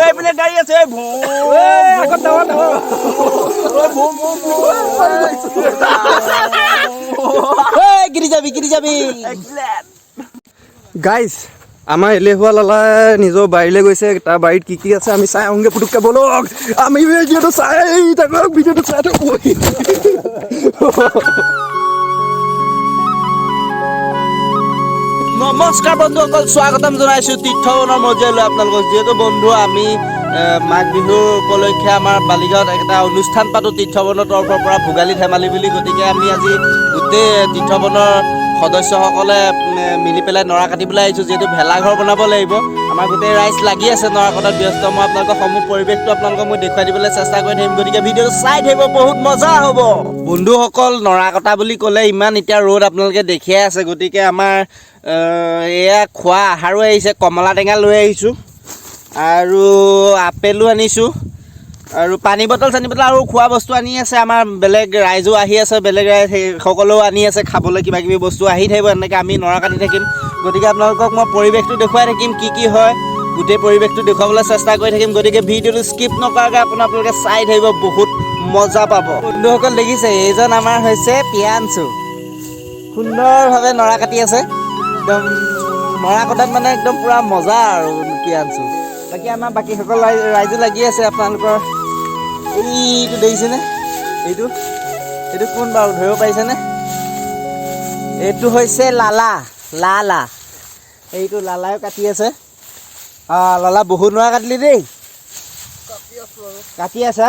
এইপিনে গাড়ী আছে। গিৰি যাবি, গিৰি যাবি। গাইজ, আমাৰ এলেহুৱা লালাই নিজৰ বাৰীলৈ গৈছে। তাৰ বাৰীত কি কি আছে আমি চাই আহোঁগৈ পুটুককৈ। ব'লক, আমি ভিডিঅ'টো চাই থাকক, ভিডিঅ'টো চাই থাকক। নমস্কাৰ বন্ধুসকল, স্বাগতম জনাইছোঁ তীৰ্থবনৰ মজিয়ালৈ আপোনালোকক। যিহেতু বন্ধু আমি মাঘ বিহুৰ উপলক্ষে আমাৰ বালিগাঁৱত এটা অনুষ্ঠান পাতোঁ তীৰ্থবনৰ তৰফৰ পৰা, ভোগালী ধেমালি বুলি। গতিকে আমি আজি গোটেই তীৰ্থবনৰ সদস্যসকলে মিলি পেলাই নৰা কাটিবলৈ আহিছোঁ, যিহেতু ভেলাঘৰ বনাব লাগিব। আমাৰ গোটেই ৰাইজ লাগি আছে নৰা কটাত ব্যস্ত। মই আপোনালোকৰ সমূহ পৰিৱেশটো আপোনালোকক মই দেখুৱাই দিবলৈ চেষ্টা কৰি থাকিম, গতিকে ভিডিঅ'টো চাই থাকিব, বহুত মজা হ'ব। বন্ধুসকল, নৰা কটা বুলি ক'লে ইমান এতিয়া ৰ'দ আপোনালোকে দেখিয়ে আছে, গতিকে আমাৰ এয়া খোৱা আহাৰো আহিছে। কমলা টেঙা লৈ আহিছোঁ আৰু আপেলো আনিছোঁ আৰু পানী বটল চানী বটল আৰু খোৱা বস্তু আনি আছে। আমাৰ বেলেগ ৰাইজো আহি আছে, বেলেগ ৰাইজ সকলেও আনি আছে খাবলৈ কিবা কিবি বস্তু আহি থাকিব। এনেকৈ আমি নৰা কাটি থাকিম। গতিকে আপোনালোকক মই পৰিৱেশটো দেখুৱাই থাকিম, কি কি হয় গোটেই পৰিৱেশটো দেখুৱাবলৈ চেষ্টা কৰি থাকিম। গতিকে ভিডিঅ'টো স্কিপ নকৰাকৈ আপোনালোকে চাই থাকিব, বহুত মজা পাব। বন্ধুসকল দেখিছে, এইজন আমাৰ হৈছে পিয়াঞ্চু, সুন্দৰভাৱে নৰা কাটি আছে। একদম নৰা কটাত মানে একদম পূৰা মজা আৰু পিয়াঞ্চু। বাকী আমাৰ বাকীসকল ৰাইজো লাগি আছে। আপোনালোকৰ এইটো দেখিছেনে? এইটো কোন বাৰু ধৰিব পাৰিছেনে? এইটো হৈছে লালা, লালা। এইটো লালাইও কাটি আছে। লালা বহুত নৰা কাটিলি দেই, কাটি আছা।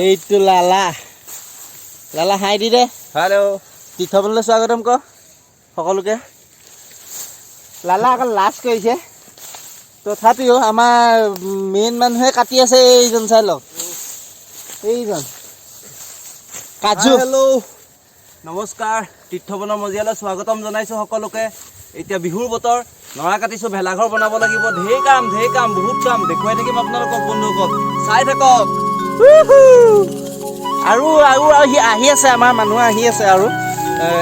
এইটো লালা, লালা হাই দি দে। হেল্ল', তীৰ্থবনলৈ স্বাগতম ক সকলোকে। লালা আকৌ লাজ কৰিছে, তথাপিও আমাৰ মেইন মানুহে কাটি আছে। এইজন চাই লওক, এইজন কাজু। হেল্ল', নমস্কাৰ, তীৰ্থবনৰ মজিয়ালৈ স্বাগতম জনাইছোঁ সকলোকে। এতিয়া বিহুৰ বতৰ, নৰা কাটিছোঁ, ভেলাঘৰ বনাব লাগিব। ঢেৰ কাম, ঢেৰ কাম, বহুত কাম দেখুৱাই থাকিম আপোনালোকক। বন্ধুসকল চাই থাকক। আৰু আৰু আৰু সি আহি আছে, আমাৰ মানুহ আহি আছে আৰু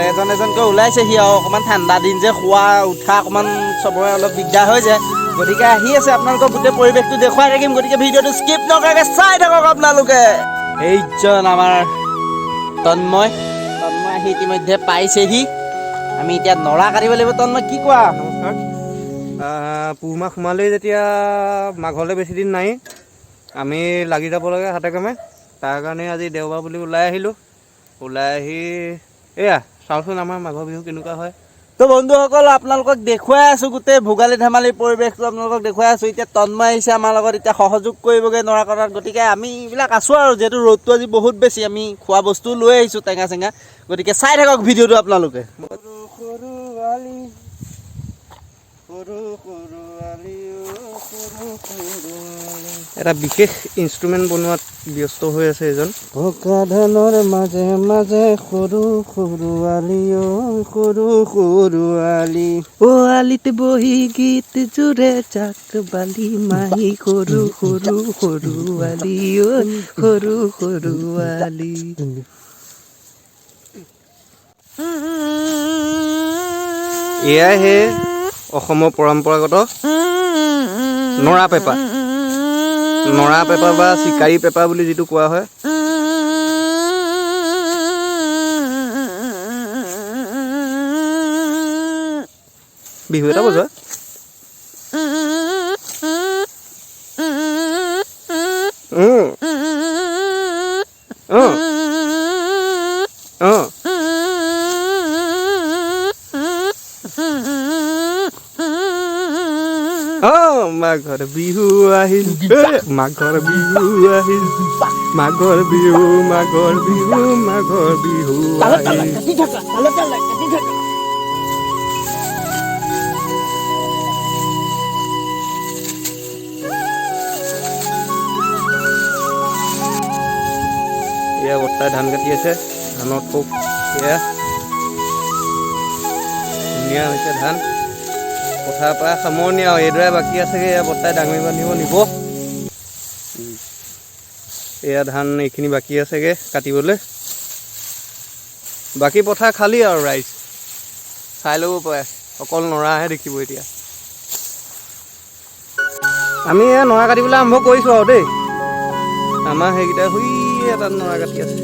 এজন এজনকৈ ওলাইছে সি। আৰু অকণমান ঠাণ্ডা দিন যে, শোৱা উঠা অকণমান চবৰে অলপ দিগদাৰ হৈ যায়, গতিকে আহি আছে। আপোনালোকক গোটেই পৰিৱেশটো দেখুৱাই থাকিম, গতিকে ভিডিঅ'টো স্কিপ নকৰাকৈ চাই থাকক আপোনালোকে। এইজন আমাৰ তন্ময়, তন্ময় আহি ইতিমধ্যে পাইছেহি। আমি এতিয়া নৰা কাটিব লাগিব। তন্ময়, কি কোৱা? নমস্কাৰ। পুহ মাহ সোমালেই যেতিয়া মাঘলৈ বেছি দিন নাই, আমি লাগি যাব লাগে হাতে কামে। তাৰ কাৰণে আজি দেওবাৰ বুলি ওলাই আহিলোঁ। ওলাই আহি এয়া চাওঁচোন আমাৰ মাঘৰ বিহু কেনেকুৱা হয়। তো বন্ধুসকল, আপোনালোকক দেখুৱাই আছোঁ গোটেই ভোগালী ধেমালিৰ পৰিৱেশটো আপোনালোকক দেখুৱাই আছোঁ। এতিয়া তন্ময় আহিছে আমাৰ লগত, এতিয়া সহযোগ কৰিবগৈ নৰা কটাত। গতিকে আমি এইবিলাক আছোঁ আৰু যিহেতু ৰ'দটো আজি বহুত বেছি, আমি খোৱা বস্তুও লৈ আহিছোঁ টেঙা চেঙা। গতিকে চাই থাকক ভিডিঅ'টো আপোনালোকে। সৰু সৰু আলি, সৰু সৰু আলি, সৰু সৰু আলি। এটা বিশেষ ইনষ্ট্ৰুমেণ্ট বনোৱাত ব্যস্ত হৈ আছে এজন। পকা ধানৰ মাজে মাজে সৰু সৰু আলি, অ সৰু সৰু আলি। ও আলিত বহি গীত জুৰে চাক বালি মাহি, সৰু সৰু সৰু আলি, ও সৰু সৰু আলি। এয়াই সেই অসমৰ পৰম্পৰাগত নৰা পেঁপা, নৰা পেঁপা বা চিকাৰী পেঁপা বুলি যিটো কোৱা হয়। বিহু এটা বজোৱা। অঁ অঁ অঁ, মাঘৰ বিহু আহিল, মাঘৰ বিহু আহিল, মাঘৰ বিহু, মাঘৰ বিহু, মাঘৰ বিহু আহিল। এয়া বৰ্তাই ধান কাটি আছে, ধানৰ থোক। এয়া ধুনীয়া হৈছে ধান। পথাৰৰ পৰা সামৰণি আৰু এইদৰে বাকী আছেগৈ। এয়া বৰ্তাই ডাঙৰি বান্ধিব নিব। এয়া ধান এইখিনি বাকী আছেগৈ কাটিবলৈ, বাকী পথাৰ খালী আৰু ৰাইজ। চাই ল'ব পাৰে। অকল নৰাহে দেখিব। এতিয়া আমি এই নৰা কাটিবলৈ আৰম্ভ কৰিছোঁ আৰু দেই। আমাৰ সেইকেইটা শুই তাত নৰা কাটি আছে।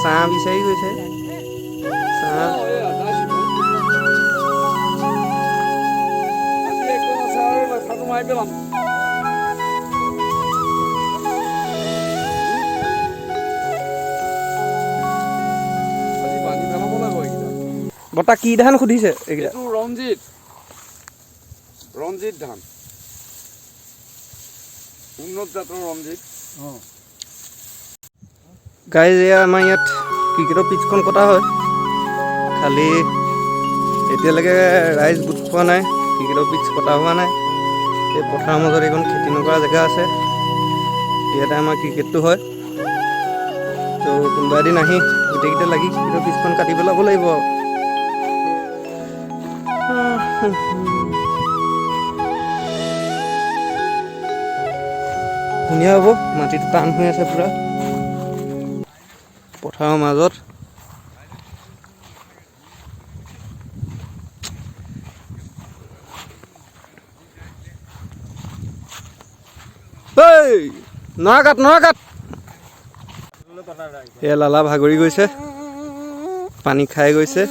ছাঁ বিচাৰি গৈছে, ছাঁ। বৰ্তা, কি ধান সুধিছে এইকেইটা? এইটো ৰঞ্জিত, ৰঞ্জিত ধান, উন্নত জাতৰ ৰঞ্জিত। গাইজ, এয়া আমাৰ ইয়াত ক্ৰিকেটৰ পিটছখন কটা হয়। খালি এতিয়ালৈকে ৰাইজ গোট খোৱা নাই, ক্ৰিকেটৰ পিটছ কটা হোৱা নাই। এই পথাৰৰ মাজত এইখন খেতি নকৰা জেগা আছে, ইয়াতে আমাৰ ক্ৰিকেটটো হয়। ত' কোনোবা এদিন আহি গোটেইকেইটা লাগি ক্ৰিকেটৰ পিটছখন কাটি পেলাব লাগিব আৰু। ধুনীয়া হ'ব, মাটিটো টান হৈ আছে পূৰা পথাৰৰ মাজত। ঐ, নৰা কাট, নৰা কাট। এয়া লালা ভাগৰি গৈছে, পানী খাই গৈছে।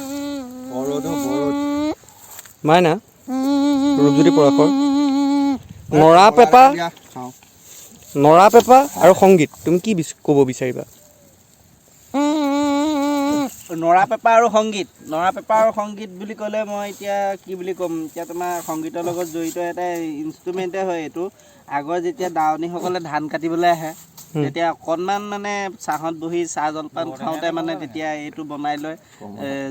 মাইনা ৰূপজ্যোতি পৰাশৰ, নৰা পেপা, নৰা পেপা আৰু সংগীত, তুমি কি ক'ব বিচাৰিবা? নৰা পেপা আৰু সংগীত, নৰা পেপা আৰু সংগীত বুলি ক'লে মই এতিয়া কি বুলি ক'ম? এতিয়া তোমাৰ সংগীতৰ লগত জড়িত এটা ইনষ্ট্ৰুমেণ্টে হয় এইটো। আগৰ যেতিয়া দাৱনীসকলে ধান কাটিবলৈ আহে, তেতিয়া অকণমান মানে চাহত বহি চাহ জলপান খাওঁতে মানে তেতিয়া এইটো বনাই লয়।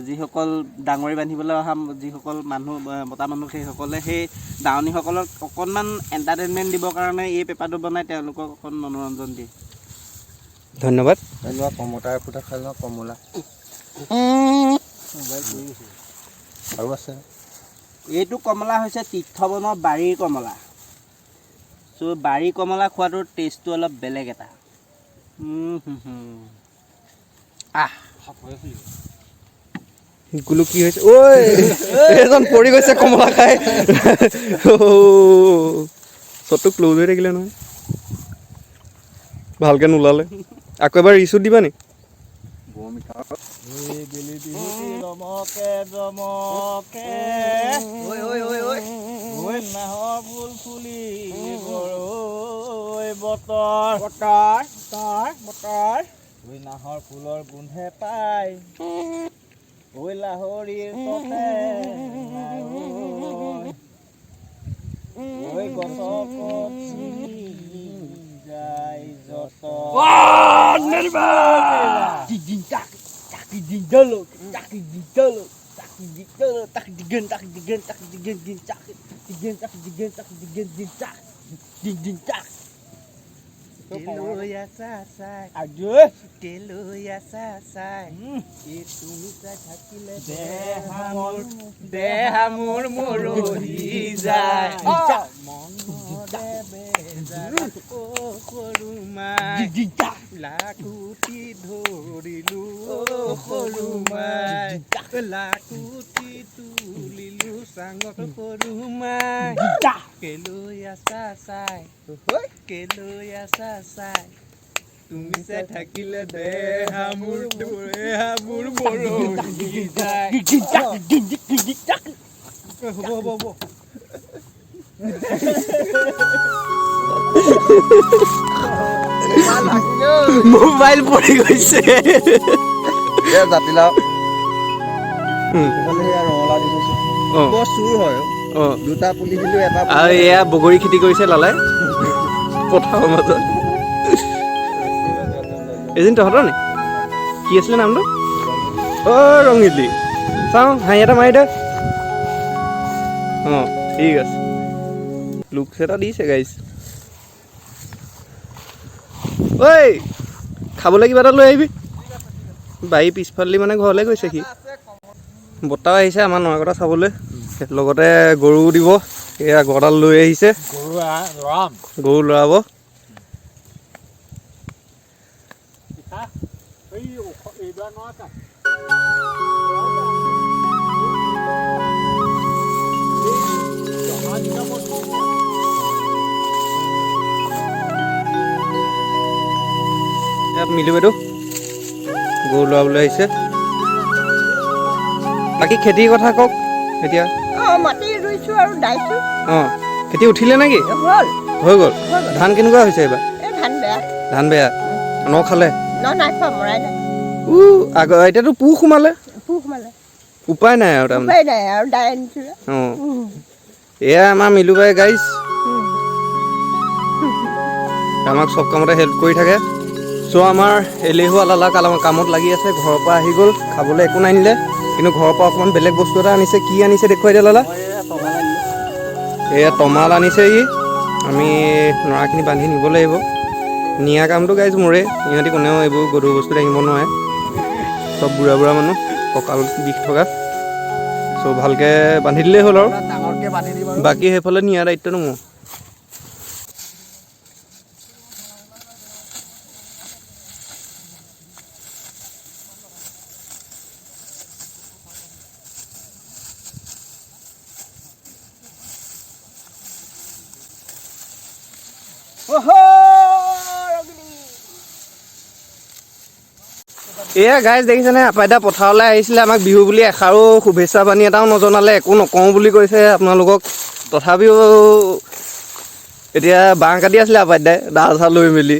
যিসকল ডাঙৰি বান্ধিবলৈ অহা যিসকল মানুহ, মতা মানুহ, সেইসকলে সেই দাৱনীসকলক অকণমান এণ্টাৰটেইনমেণ্ট দিবৰ কাৰণে এই পেপাটো বনাই তেওঁলোকক অকণ মনোৰঞ্জন দিয়ে। ধন্যবাদ। ধন্যবাদ। কমতা এফুটা খাই লওঁ, কমলা আৰু আছে। এইটো কমলা হৈছে তীৰ্থবনৰ বাৰীৰ কমলা। চ' বাৰীৰ কমলা খোৱাটোৰ টেষ্টটো অলপ বেলেগ এটা। উম, হুম, হুম। আহ। গুলু, কি হৈছে? ঐ, এজন পৰি গৈছে কমলা খাই। শ্বটটো ক্ল'জ হৈ থাকিলে নহয়, ভালকে নোলালে। আকৌ এবাৰ ৰিচুট দিবা নি? ৰমকে ৰমকে ঐ নাহৰ ফুল ফুলি ঐ বতৰ বতৰ বতৰ বতৰ ঐ নাহৰ ফুলৰ গোন্ধে পাই ঐ লাহৰীৰ ততে ঐ গছকত ছিঙি যায় যত tak tak tak tak tak tak tak tak tak tak tak. কেলৈ আছা চাই? আজৈ। কেলৈ আছা চাই? এই তুমি চাই থাকিলে দেহা মোৰ, দেহা মোৰ মৰহি যায়। মনৰে বেজাৰ, অ সৰু মাই, লাখুটি ধৰিলো, অ সৰু মাই, লাখুটি তুলিলো চাঙত, সৰু মাই। কেলৈ আছা চাই? কেলৈ আছা চাই? তুমি চাই থাকিলে দেহা মোৰ, দেহা মোৰ মৰহি যায়। হ'ব হ'ব হ'ব। মোবাইল পৰি গৈছে। জাতিলাও সেইফালে, সেয়া ৰঙালাও দি থৈছোঁ। বৰ চুৰ হয়। দুটা পুলি দিলোঁ, এটা পুলি। আৰু এয়া বগৰী খেতি কৰিছে লালাই পথাৰৰ মাজত। এদিন তহঁতৰ নে কি আছিলে নামটো? অ' ৰঙিলী, চাওঁ, হাঁহি এটা মাৰি দে। অঁ, ঠিক আছে। লুকছ এটা দিছে গাইজ। ঐ, খাবলৈ কিবা এটা লৈ আহিবি। বাৰীৰ পিছফালেদি মানে ঘৰলৈ গৈছে সি। বৰ্তাও আহিছে আমাৰ নৰা চাবলৈ, লগতে গৰুও দিব। এয়া গড়াল লৈ আহিছে। গৰু লৰাম। গৰু লৰাব। ইয়াত মিলু বাইদেউ গৰু লোৱাবলৈ আহিছে। বাকী খেতিৰ কথা কওক এতিয়া। মাটি ৰুইছোঁ আৰু দাইছোঁ। অঁ, খেতি উঠিলে নেকি? হ'ল, হৈ গ'ল। ধান কেনেকুৱা হৈছে এইবাৰ? ধান বেয়া। ধান বেয়া? ন খালে? ন নাই খোৱা, মৰাই নাই। আগ এতিয়াতো পোহ সোমালে। পোহ সোমালে, উপায় নাই আৰু তাৰমানে। উপায় নাই আৰু, দাই আনিছোঁ। অঁ, এয়া আমাৰ মিলু বাই গাইজ, আমাক চব কামতে হেল্প কৰি থাকে। চ' আমাৰ এলেহুৱা লালা কামত লাগি আছে। ঘৰৰ পৰা আহি গ'ল, খাবলৈ একো নানিলে, কিন্তু ঘৰৰ পৰা অকণমান বেলেগ বস্তু এটা আনিছে। কি আনিছে দেখুৱাই দিয়া লালা। এয়া তমাল আনিছে ই। আমি নৰাখিনি বান্ধি নিব লাগিব। নিয়া কামটো গাইজ মোৰে, ইহঁতি কোনেও এইবোৰ গধুৰ বস্তু দাঙিব নোৱাৰে। চব বুঢ়া বুঢ়া মানুহ, কঁকাল বিষ থকা। চ' ভালকৈ বান্ধি দিলেই হ'ল আৰু, বাকী সেইফালে নিয়া দায়িত্বটো মোৰ। এয়া গাইজ দেখিছেনে, আপাইদা পথাৰলৈ আহিছিলে আমাক বিহু বুলি এষাৰো শুভেচ্ছা বাণী এটাও নজনালে, একো নকওঁ বুলি কৈছে আপোনালোকক। তথাপিও এতিয়া বাঁহ কাটি আছিলে আপাইদাই দা চা লৈ মেলি।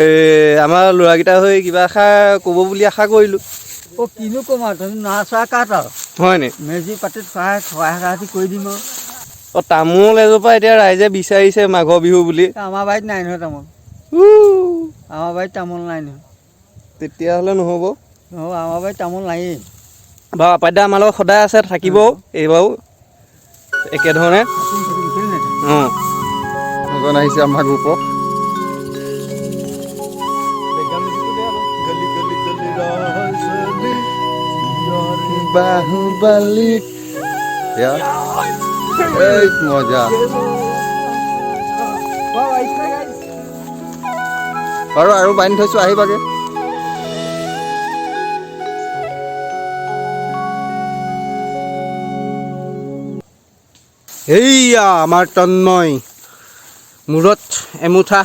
এই আমাৰ ল'ৰাকেইটা হৈ কিবা এষাৰ ক'ব বুলি আশা কৰিলোঁ। অ' কিনো ক'ম আৰু, তুমি নৰা চৰা কাট আৰু। হয় নি? মেজি পাতি সহায় সহায় কৰি দিম আৰু। অ' তামোল এজোপা এতিয়া ৰাইজে বিচাৰিছে মাঘৰ বিহু বুলি। আমাৰ বাৰীত নাই নহয় তামোল। আমাৰ বাৰীত তামোল নাই নহয়। তেতিয়াহ'লে নহ'ব। নহ'ব, আমাৰ বাৰীত তামোল নায়েই। বাৰু আপাইদা আমাৰ লগত সদায় আছে, থাকিব এইবাৰো একেধৰণে। অঁ, এজন আহিছে আমাৰ গ্ৰুপৰ। বাহুবালি এই মজা। আৰু আৰু বান্ধি থৈছোঁ, আহিবাগে। এইয়া আমাৰ তন্ময় মূৰত এমুঠা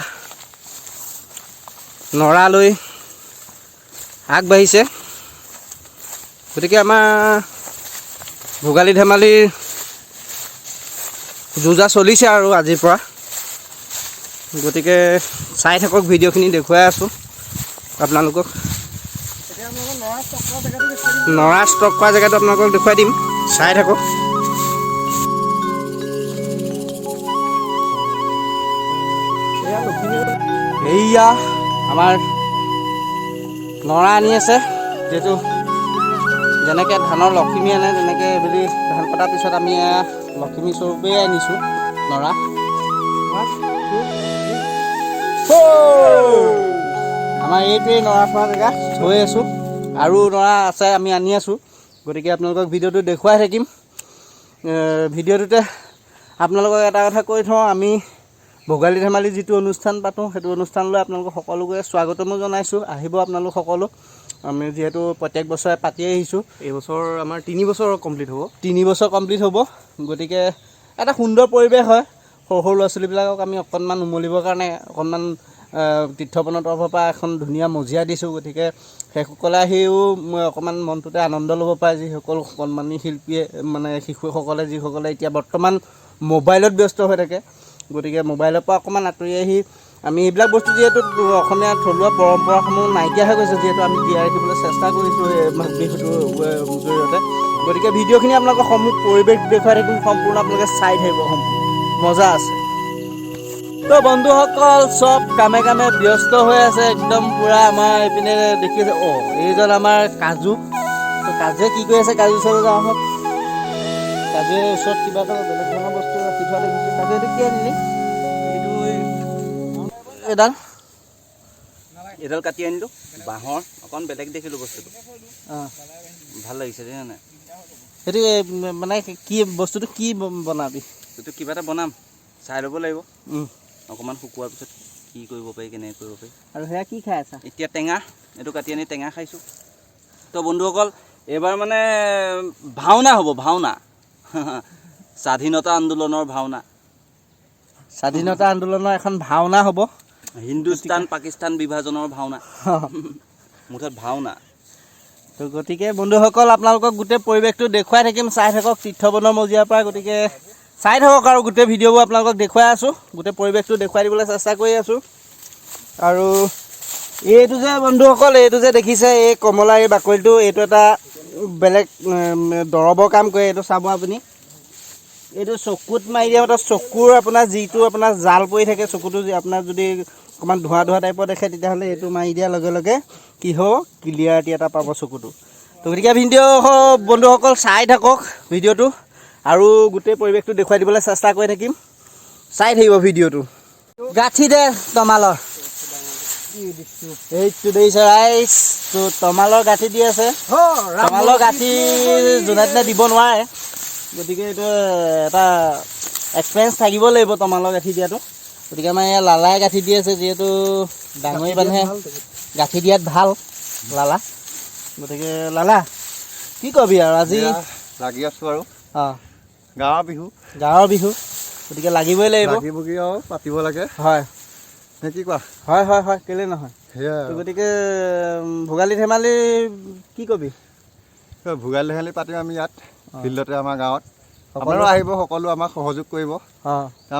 নৰা লৈ আগবাঢ়িছে। গতিকে আমাৰ ভোগালী ধেমালিৰ যুঁজা চলিছে আৰু আজিৰ পৰা। গতিকে চাই থাকক, ভিডিঅ'খিনি দেখুৱাই আছোঁ আপোনালোকক। নৰা ষ্টক কৰা জেগাটো আপোনালোকক দেখুৱাই দিম, চাই থাকক। এইয়া আমাৰ নৰা আনি আছে, যিহেতু যেনেকৈ ধানৰ লখিমী আনে তেনেকৈ এইবুলি ধান কটাৰ পিছত আমি লখিমী স্বৰূপেই আনিছোঁ নৰা। আমাৰ এইটোৱেই নৰা থোৱা জেগা, থৈ আছোঁ আৰু নৰা আছে আমি আনি আছোঁ। গতিকে আপোনালোকক ভিডিঅ'টো দেখুৱাই থাকিম। ভিডিঅ'টোতে আপোনালোকক এটা কথা কৈ থওঁ, আমি ভোগালী ধেমালি যিটো অনুষ্ঠান পাতোঁ সেইটো অনুষ্ঠানলৈ আপোনালোকক সকলোকে স্বাগতমো জনাইছোঁ। আহিব আপোনালোক সকলো। আমি যিহেতু প্ৰত্যেক বছৰে পাতি আহিছোঁ, এইবছৰ আমাৰ 3 বছৰ কমপ্লিট হ'ব। 3 বছৰ কমপ্লিট হ'ব। গতিকে এটা সুন্দৰ পৰিৱেশ হয়। সৰু সৰু ল'ৰা ছোৱালীবিলাকক আমি অকণমান উমলিবৰ কাৰণে অকণমান তীৰ্থবনৰ তৰফৰ পৰা এখন ধুনীয়া মজিয়া দিছোঁ। গতিকে সেইসকলে আহিও অকণমান মনটোতে আনন্দ ল'ব পাৰে। যিসকল অকণমানি শিল্পীয়ে মানে শিশুসকলে যিসকলে এতিয়া বৰ্তমান মোবাইলত ব্যস্ত হৈ থাকে, গতিকে মোবাইলৰ পৰা অকণমান আঁতৰি আহি আমি এইবিলাক বস্তু যিহেতু অসমীয়া থলুৱা পৰম্পৰাসমূহ নাইকিয়া হৈ গৈছে, যিহেতু আমি জীয়াই ৰাখিবলৈ চেষ্টা কৰিছোঁ এই মাঘ বিহুটোৰ জৰিয়তে। গতিকে ভিডিঅ'খিনি আপোনালোকৰ সমূহ পৰিৱেশ দেখুৱাই থাকিম, সম্পূৰ্ণ আপোনালোকে চাই থাকিব, সম্পূৰ্ণ মজা আছে। তো বন্ধুসকল চব কামে কামে ব্যস্ত হৈ আছে একদম পূৰা। আমাৰ এইপিনে দেখিছে, অ' এইজন আমাৰ কাজু। তো কাজুৱে কি কৰি আছে, কাজু ওচৰলৈ যাওঁ আহক। কাজুৱে ওচৰত কিবা এটা বেলেগ ধৰণৰ বস্তু ৰাখি থোৱা দেখিছোঁ। কাজু এইটো কি আনিলি? এইটো এডাল এডাল কাটি আনিলোঁ বাঁহৰ, অকণ বেলেগ দেখিলোঁ বস্তুটো। অঁ, ভাল লাগিছে দেই। নাই সেইটো মানে কি বস্তুটো কি বনাবি? এইটো কিবা এটা বনাম, চাই ল'ব লাগিব। অকণমান শুকোৱাৰ পিছত কি কৰিব পাৰি, কেনেকৈ কৰিব পাৰি। আৰু সেয়া কি খাই আছা এতিয়া? টেঙা। এইটো কাটি আনি টেঙা খাইছোঁ। তো বন্ধুসকল, এইবাৰ মানে ভাওনা হ'ব, ভাওনা, স্বাধীনতা আন্দোলনৰ ভাওনা। স্বাধীনতা আন্দোলনৰ এখন ভাওনা হ'ব, হিন্দুস্তান পাকিস্তান বিভাজনৰ ভাওনা, মুঠত ভাওনা। তো গতিকে বন্ধুসকল, আপোনালোকক গোটেই পৰিৱেশটো দেখুৱাই থাকিম, চাই থাকক তীৰ্থবনৰ মজিয়াৰ পৰা। গতিকে চাই থাকক আৰু গোটেই ভিডিঅ'বোৰ আপোনালোকক দেখুৱাই আছোঁ, গোটেই পৰিৱেশটো দেখুৱাই দিবলৈ চেষ্টা কৰি আছোঁ। আৰু এইটো যে বন্ধুসকল, এইটো যে দেখিছে এই কমলা, এই বাকলিটো, এইটো এটা বেলেগ দৰৱৰ কাম কৰে। এইটো চাব আপুনি, এইটো চকুত মাৰি দিয়া মাত্ৰ চকুৰ আপোনাৰ যিটো আপোনাৰ জাল পৰি থাকে, চকুটো আপোনাৰ যদি অকণমান ধোঁৱা ধোঁৱা টাইপৰ দেখে, তেতিয়াহ'লে এইটো মাৰি দিয়াৰ লগে লগে কি হ'ব, ক্লিয়াৰিটি এটা পাব চকুটো। তো গতিকে ভিডিঅ' বন্ধুসকল চাই থাকক ভিডিঅ'টো, আৰু গোটেই পৰিৱেশটো দেখুৱাই দিবলৈ চেষ্টা কৰি থাকিম, চাই থাকিব ভিডিঅ'টো। গাঁঠি দে তমালৰ, এইটো দেখিছে ৰাইজ, তো তমালৰ গাঁঠি দি আছে। তমালৰ গাঁঠি যোনে তোনে দিব নোৱাৰে, গতিকে এইটো এটা এক্সপিৰিয়েঞ্চ থাকিব লাগিব তমালৰ গাঁঠি দিয়াটো। গতিকে আমাৰ ইয়াত লালাই গাঁঠি দি আছে, যিহেতু ডাঙৰি মানুহে গাঁঠি দিয়াত ভাল লালা। গতিকে লালা কি কবি আৰু, আজি লাগি আছোঁ আৰু অঁ, গাঁৱৰ বিহু, গাঁৱৰ বিহু, গতিকে লাগিবই লাগিব, লাগিব আৰু পাতিব লাগে। হয় নে কি কোৱা? হয় হয় হয়, কেলৈ নহয়। গতিকে ভোগালী ধেমালি কি কবি? ভোগালী ধেমালি পাতিম আমি ইয়াত ফিল্ডতে, আমাৰ গাঁৱত। আপোনালোক আহিব, সকলো আমাক সহযোগ কৰিব,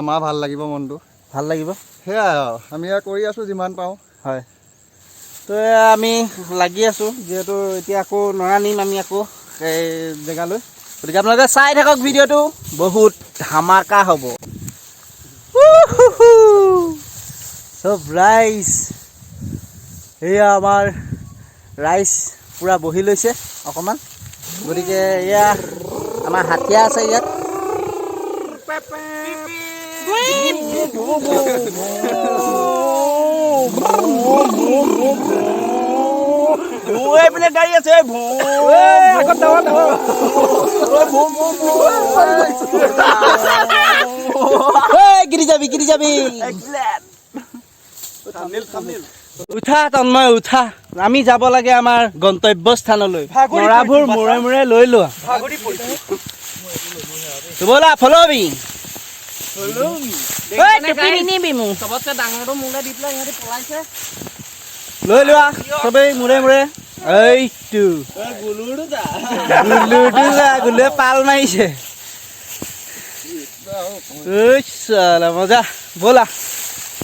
আমাৰ ভাল লাগিব, মনটো ভাল লাগিব। সেয়াই আৰু আমি ইয়াত কৰি আছোঁ যিমান পাৰোঁ। হয়, তো আমি লাগি আছোঁ, যিহেতু এতিয়া আকৌ নৰা নিম আমি আকৌ এই জেগালৈ। গতিকে আপোনালোকে চাই থাকক ভিডিঅ'টো, বহুত ধামাকা হ'ব। চব ৰাইজ, এয়া আমাৰ ৰাইজ পূৰা বহি লৈছে অকণমান। গতিকে এয়া আমাৰ হাতীয়া আছে ইয়াত। এইপিনে গাড়ী আছে, গিৰি যাবি, গিৰি যাবি। উঠা তন্ময় উঠা, আমি যাব লাগে আমাৰ গন্তব্য স্থানলৈ। নৰাবোৰ মূৰে মূৰে লৈ লোৱা, ব'লা ফলবি। লৈ লোৱা চবেই মূৰে মূৰে। এইটো গুলুৱে পাল মাৰিছে। মজা, ব'লা।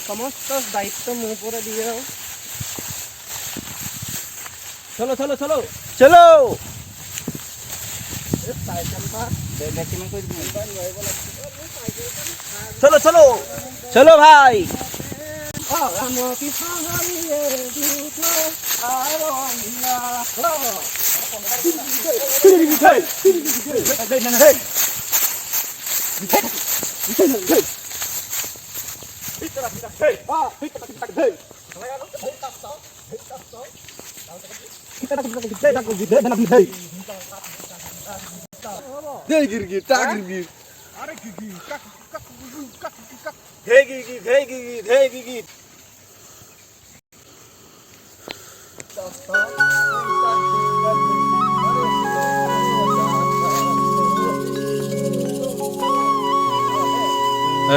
সমস্ত দায়িত্ব মোৰ ওপৰতে দিয়ে আৰু। চলো চলো চলো চলো। চলো চলো চলো ভাই।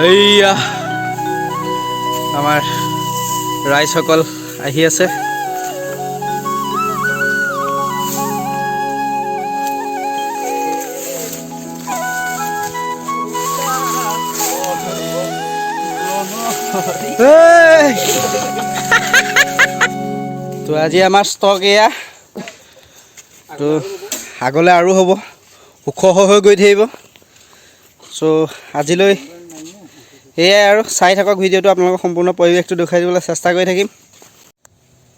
এইয়া আমাৰ ৰাইজসকল আহি আছে। তো আজি আমাৰ ষ্টক এয়া, তো আগলৈ আৰু হ'ব, ওখ হৈ গৈ থাকিব। চ' আজিলৈ এয়াই আৰু, চাই থাকক ভিডিঅ'টো, আপোনালোকৰ সম্পূৰ্ণ পৰিৱেশটো দেখুৱাই দিবলৈ চেষ্টা কৰি থাকিম।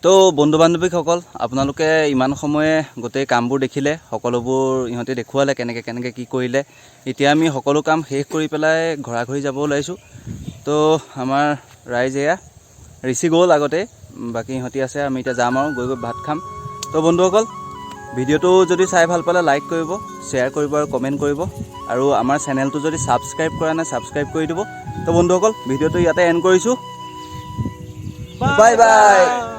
তো বন্ধু বান্ধৱীসকল, আপোনালোকে ইমান সময়ে গোটেই কামবোৰ দেখিলে, সকলোবোৰ ইহঁতে দেখুৱালে কেনেকৈ কেনেকৈ কি কৰিলে। এতিয়া আমি সকলো কাম শেষ কৰি পেলাই ঘৰা ঘৰি যাব ওলাইছোঁ। তো আমাৰ ৰাইজ এয়া ৰিচি গ'ল আগতে, বাকী ইহঁতি আছে, আমি এতিয়া যাম আৰু গৈ গৈ ভাত খাম। তো বন্ধুসকল, ভিডিঅ'টো যদি চাই ভাল পালে লাইক কৰিব, শ্বেয়াৰ কৰিব আৰু কমেণ্ট কৰিব, আৰু আমাৰ চেনেলটো যদি ছাবস্ক্ৰাইব কৰা নাই ছাবস্ক্ৰাইব কৰি দিব। তো বন্ধুসকল, ভিডিঅ'টো ইয়াতে এণ্ড কৰিছোঁ। Bye bye.